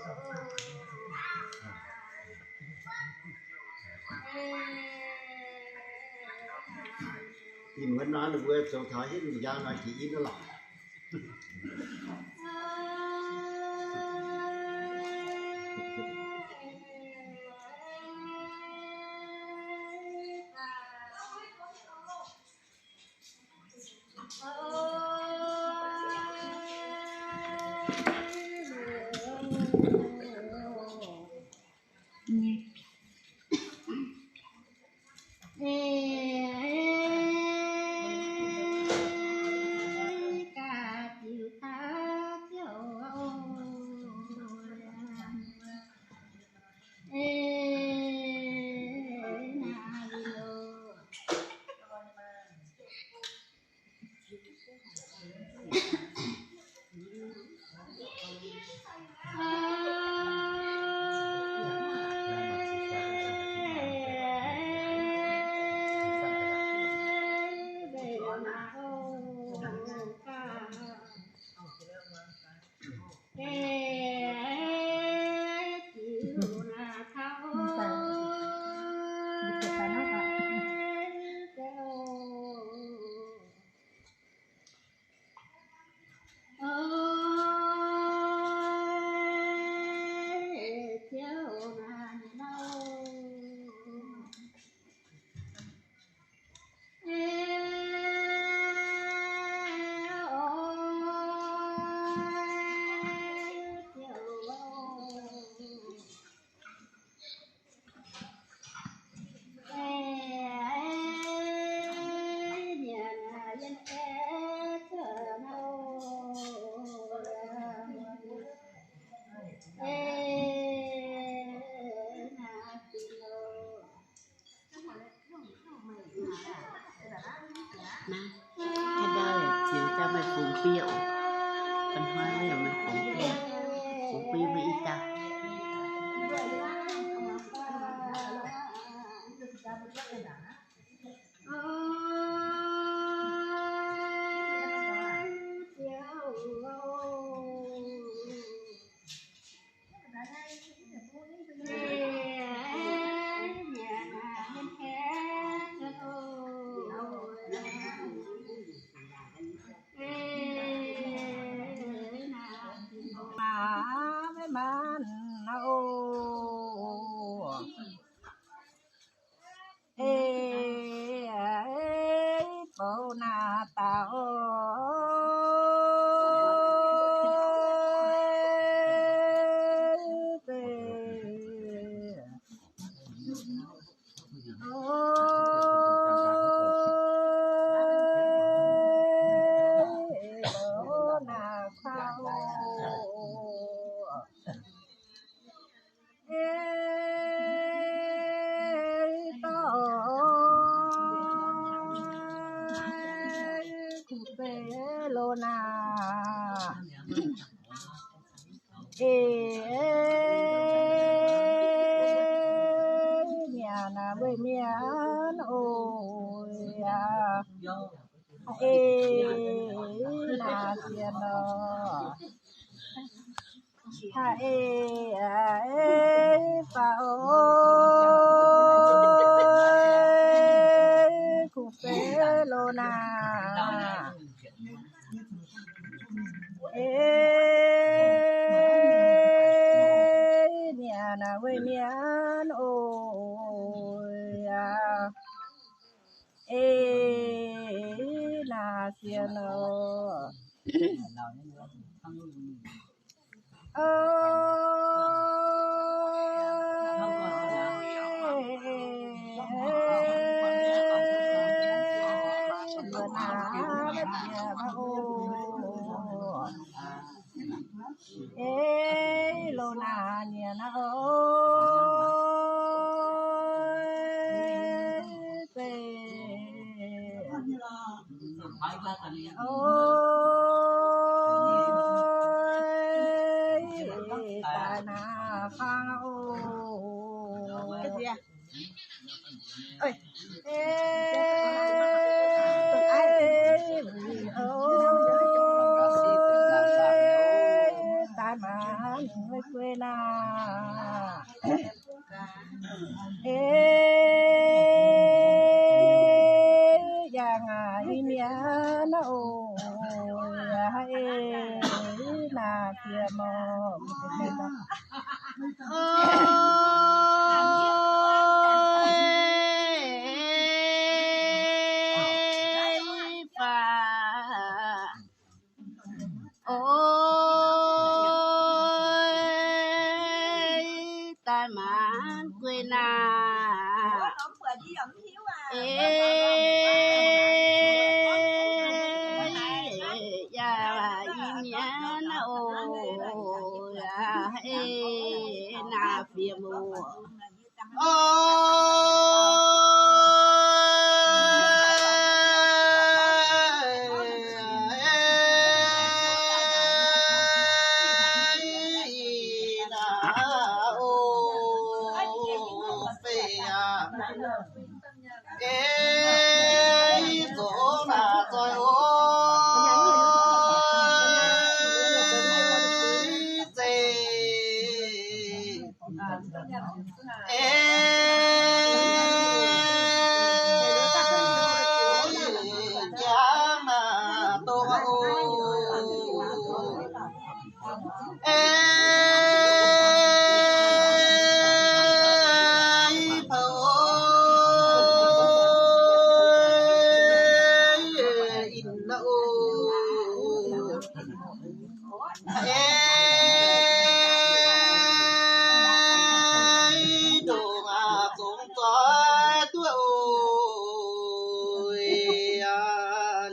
Ih muonz nor ninh mbuo zoux taux hingv njang nor jiex i nor lorqc. Naaiv, haaix dauh ziux daaih maaih fungx biei oc. Banh hnoi yaac maaih fungx biei, fungx biei mbuo ih dauh. Maiv maanc oc. Eix bou naaic dauh zeiv. Eix bou naaic dauh Eix dorh kuv zeiv lo naaic. Eix nyanc naaic weih mienh oc. Eix naaic sienx oc. Eix, eix faaux kuv zeiv lo naaic. Eix nyanc naaic weih mienh oc. Eix naaic sienx oc. Eix lo naaic nyanc oc. Eix zeiv. Eix daaih naaic faang oc. Eix, eix, eix daaih maanc meih guei naaic. Oi, daaih maanc guei naaic. Ei, yaac i mienh oc, ei, naaic fiem oc.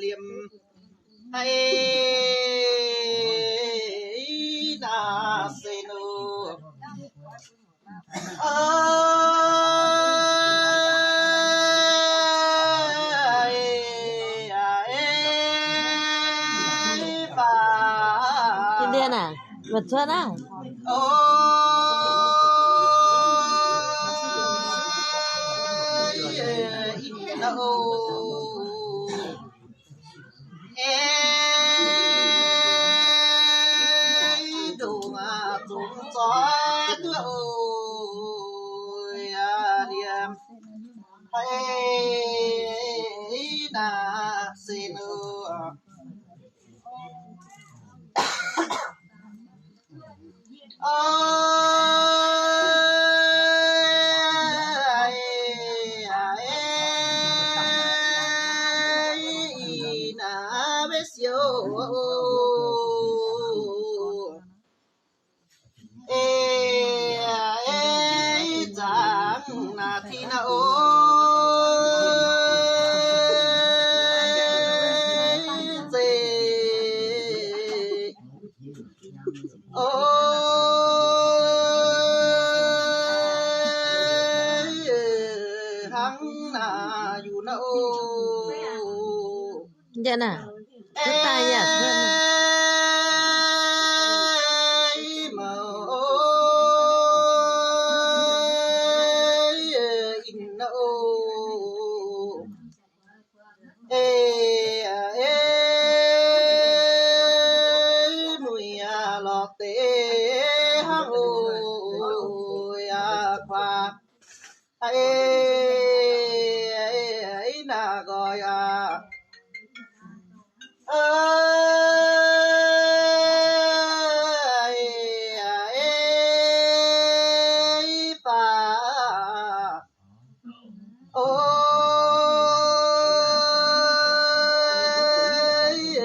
Liemh haic naaic se nu. Ih ndiev naaic, mbuo cuotv aqv. Ei, ndongc aqv, zungv zoih duqv oc. Yaac liemh haic naaic se nu. Hnangv naaic yungz naaiv oc. Yaac naaic, cuotv daaih yaac cuotv naaic. Ei, muic aac, lorz deix hnangv oc. Yaac kuaaiv haic naaic nqoi aac. Ei, baac, o, ih,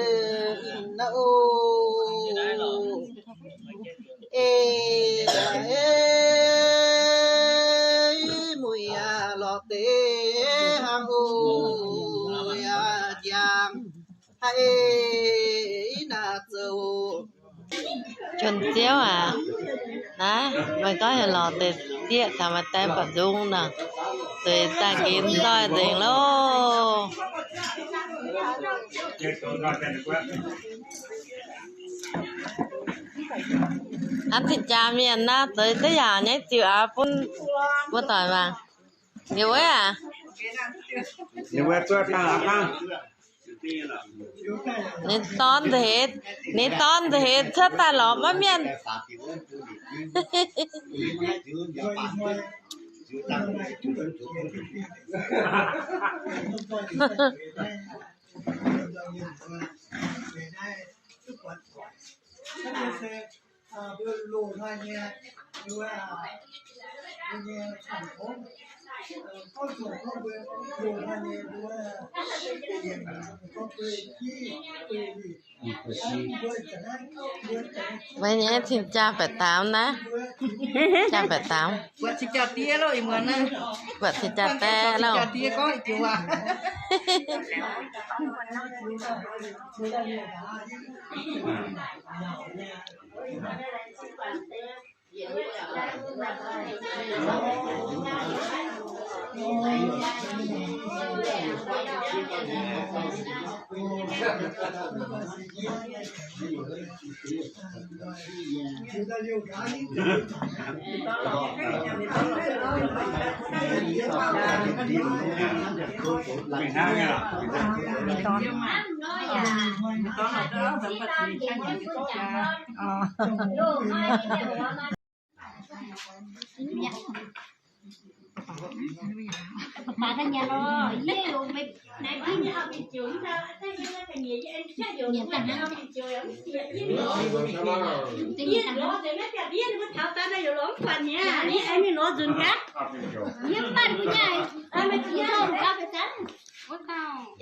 naaiv oc. Ei, ei, muic aac, lorz deix hnangv oc. Yaac njang haic naaic zoux. Juonh Ziouv aac, naaiv meih gorngv heuc lorz deix dieqv taux maaih daaih ba'nzung nor, zueiz daaih nqemh doix nzengc loh. Hnangv zinh jaax mienh naaiv, zueiz daaih yaac nyaiv ziux aqv bun mbuo doic mangc. Liuz wuov aac, ninh dorn nzengc heix, ninh dorn nzengc heix cuotv daaih lorz maiv mienh. Meih nyei cing-jaa baeqc daamv naaiv. Jaa baeqc daamv. Buatc cing-jaa die lauh, ih muonz naaiv. Buatc cing-jaa die lauh.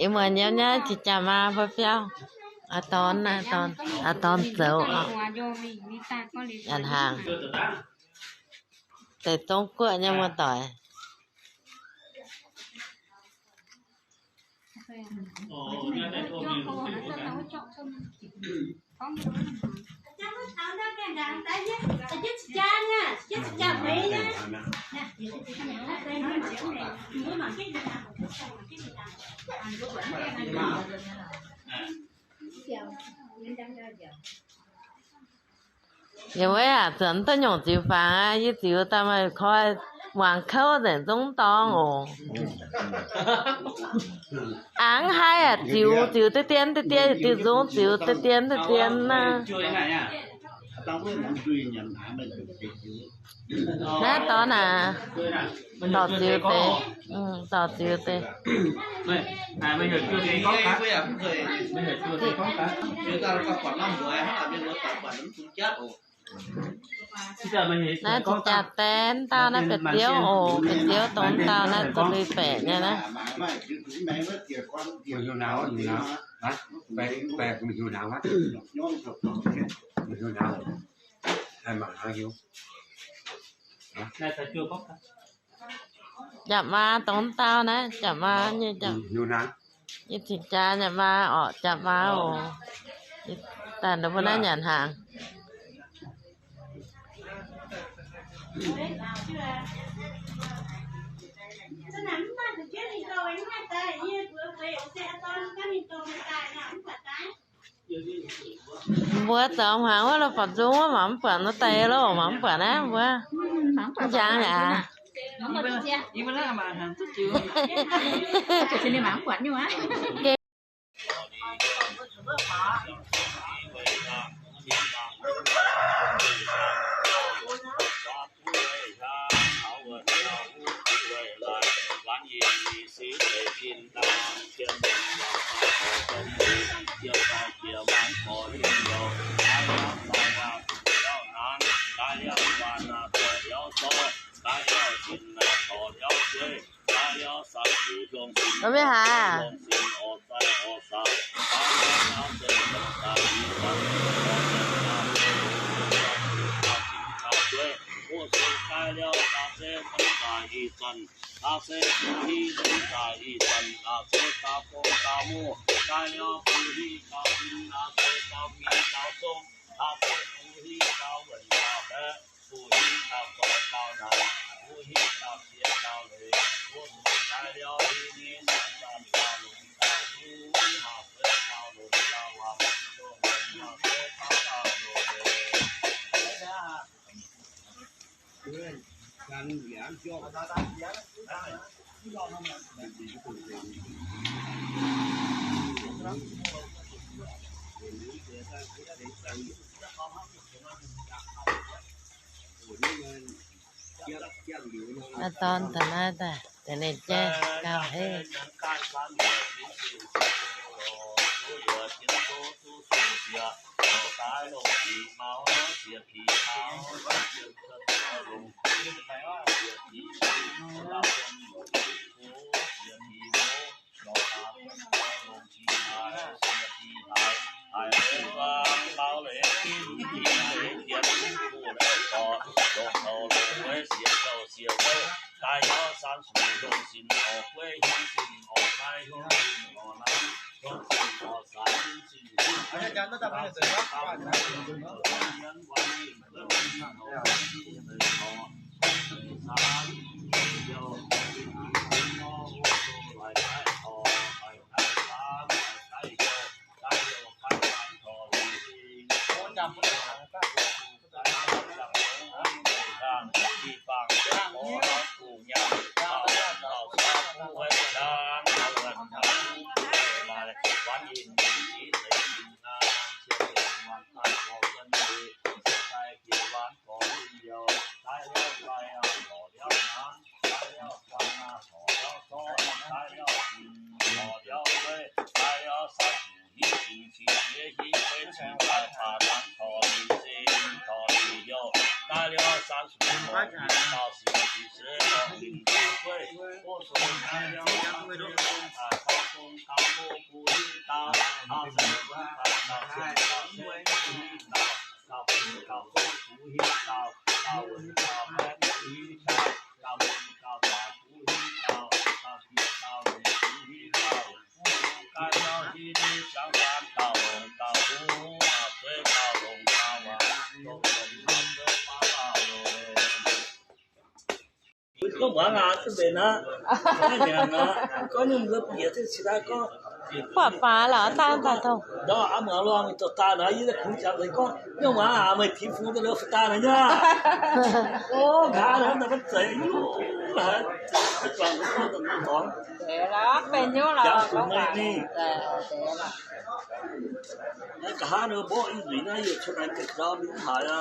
Ih muonz nyiemv nyei, jiex jaax maa mbuo biauv. Aa dorn, aa dorn, aa dorn zoux oc. Nyanc hnaangx. Deix Zong Guoqv nyei muoz-doic. Yie weic aac, zuonx duqv nyungc ziux fangx aqv, yie ziux daaih maaih koi muangx kouv nzengc zungv dorngx oc. A'hneiv aqv, ziux, ziux deix dien deix dien, diuh nzung ziux deix dien deix dien naaiv. Naaiv dorn aac, dorh ziux deix, dorh ziux deix. Naaiv cing-jaa die dauh naaiv, biauv-ziouv dongh dauh naaiv, zuqc lui-baeqc nyei naaiv. Yaac maa dongh dauh naaiv, yaac maa nyei, yie cing-jaa yaac maa orqc, yaac maa oc. Daaih mbuo naaiv nyanc hnaangx. Mbuo zoux hmuangx wuov, la'fapc nzung wuov, mangc mv buatc nor daaih loh, mangc mv buatc naaiv mbuo. Mv jangx yaac. Mbuo mingh haaix? Aa dorn taux naaiv daaih, deix ninh jaiv gauh heh. Gorngv muangx aqv, duqv mbenc aqv. Gorngv nyanc aqv. Gorngv ninh mbuo bieqc duqv cingx daaih gorngv. Buatc faaux lorqc, daaih daaih tongx. Ndortv aqv, muangx lorqc, mingh dorh daaih naaiv, yie daaih kungx jangx deix gorngv, nyungc muangx aqv, meih tim fungx daaih liuz fai daaih naaiv nyei. O, nqa'haav naaiv maiv zeiz, haaix zuangx gorngv daaih mv dorngx. Jangx fungx meih mingh.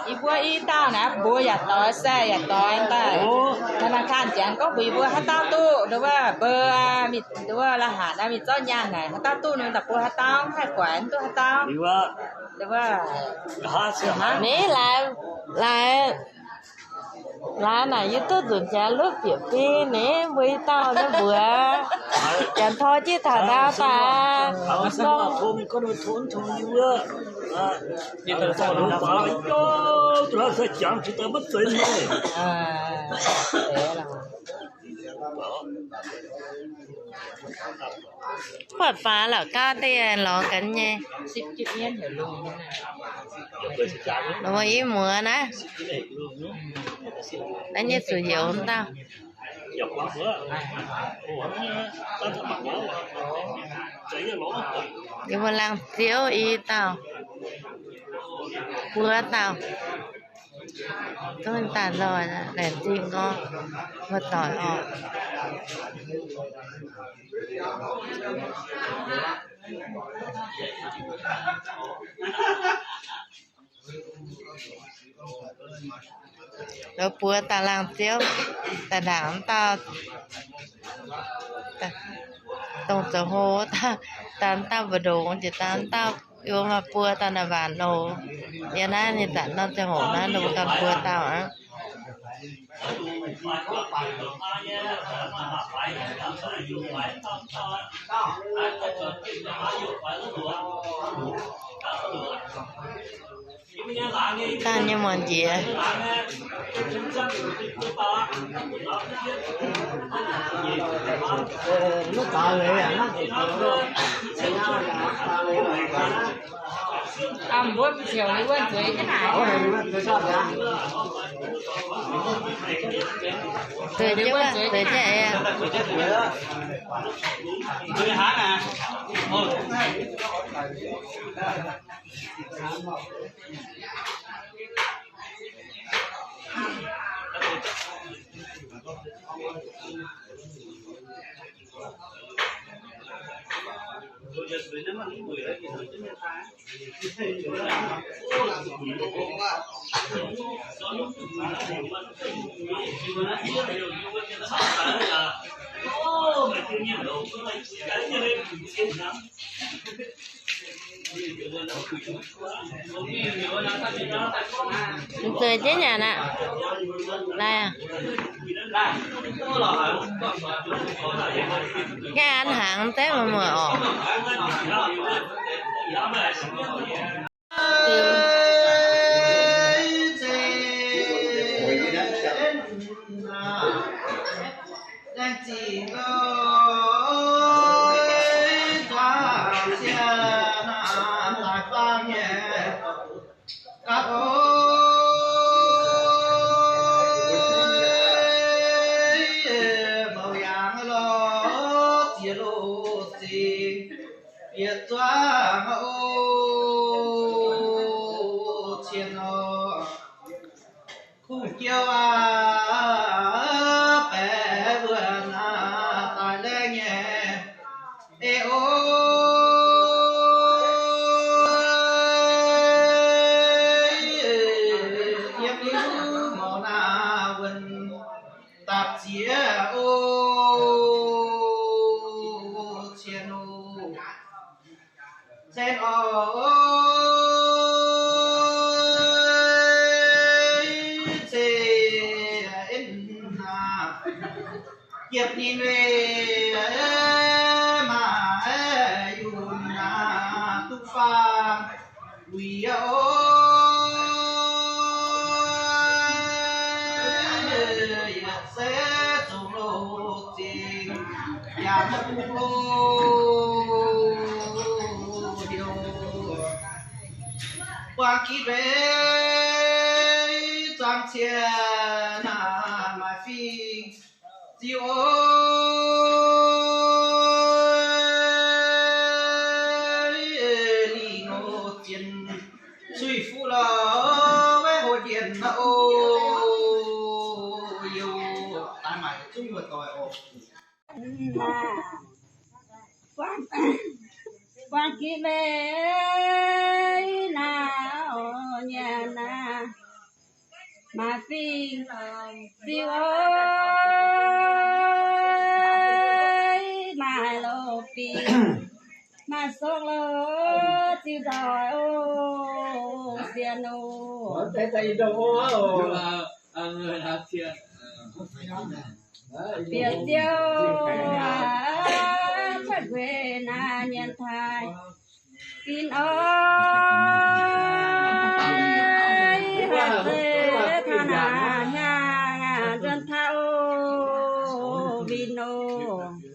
Yie mbuo i dauh naaiv mbuox yaac doix, sai yaac doix daaih. Naaiv ganh ziangx gorngv mbuox yie mbuo haaix dauh duqv, nduov wuov, mbuo, nduov wuov, la'hanc naaiv mingh zorqv nyaanh naaic, haaix dauh duqv nor daaih mbuo haaix dauh, haih guaix mv duqv haaix dauh. Nduov wuov, mv laaix, laaix, laaix naaic yie duqv nzunc jaax lutv bieqc biei ninh mbuo i dauh naaiv mbuox. Janx tor jienv taux ndau daaih. Buatc faaux la'gauv deix lorz gaax nyei. Longc i muoz naaiv. Naaiv nyei zuqc youz dauh. Yie mbuo laangh ziouv i dauh, buo dauh. Zungv daaih nzoih laengz zingh gorngv mbuo doic orqc. Lov buo dauh laangh ziouv, daaih ndaangc wuov dauh dongh zoux hlo, daaih wuov dauh mbu'ndongx, jiex daaih wuov dauh yie mbuo maaih buo dauh naaic waanc loz. Yie naaiv ninh zanc norm ziangh hoc naaiv ninh mbuo ganh buo dauh aqv. Dangh nyei muonc njiec. Mbuo ziouc wuov nzueic jienv naaic. Nzueic jienv, nzueic jienv aqv. Mv zeiz jienv nyanc aqv. Lai aqv. Gaengh an hnaangx deix muoz-muoz orqc. Bieqc zuangx o, cien nor, kungx jouv aqv, baeqc mbuo naaiv daaih laengh nyei. Ei o, yiem liuz mouc naaiv wuonh dapc ziex o, cien o. Cien o, cien hnangv. Giepc ninh weic maaih yunc naaiv duqv faam wuic o. Yietc se zungv loz-zingh yaac maiv bung loz-heuc. Buangh gitv weic zuangx cien naaiv maaih fingx ziux o. Lingh loz-zingh suiv fuqv lorh weic hoc ndienh naaiv o. Youz daaih maaih zungv wuov doic oc. Buangh gitv weic naaiv oc, nyanc naaiv maaih fingx ziux o, maaih loz-fingx, maaih sokv loz-zingh nzoih o, sienx o. Bieqc ziouv aac, cuotv gueix naaiv nyienx taaih fingx oc, haih zeiz taux naaiv hnyangx nzuonx taux o, winh oc.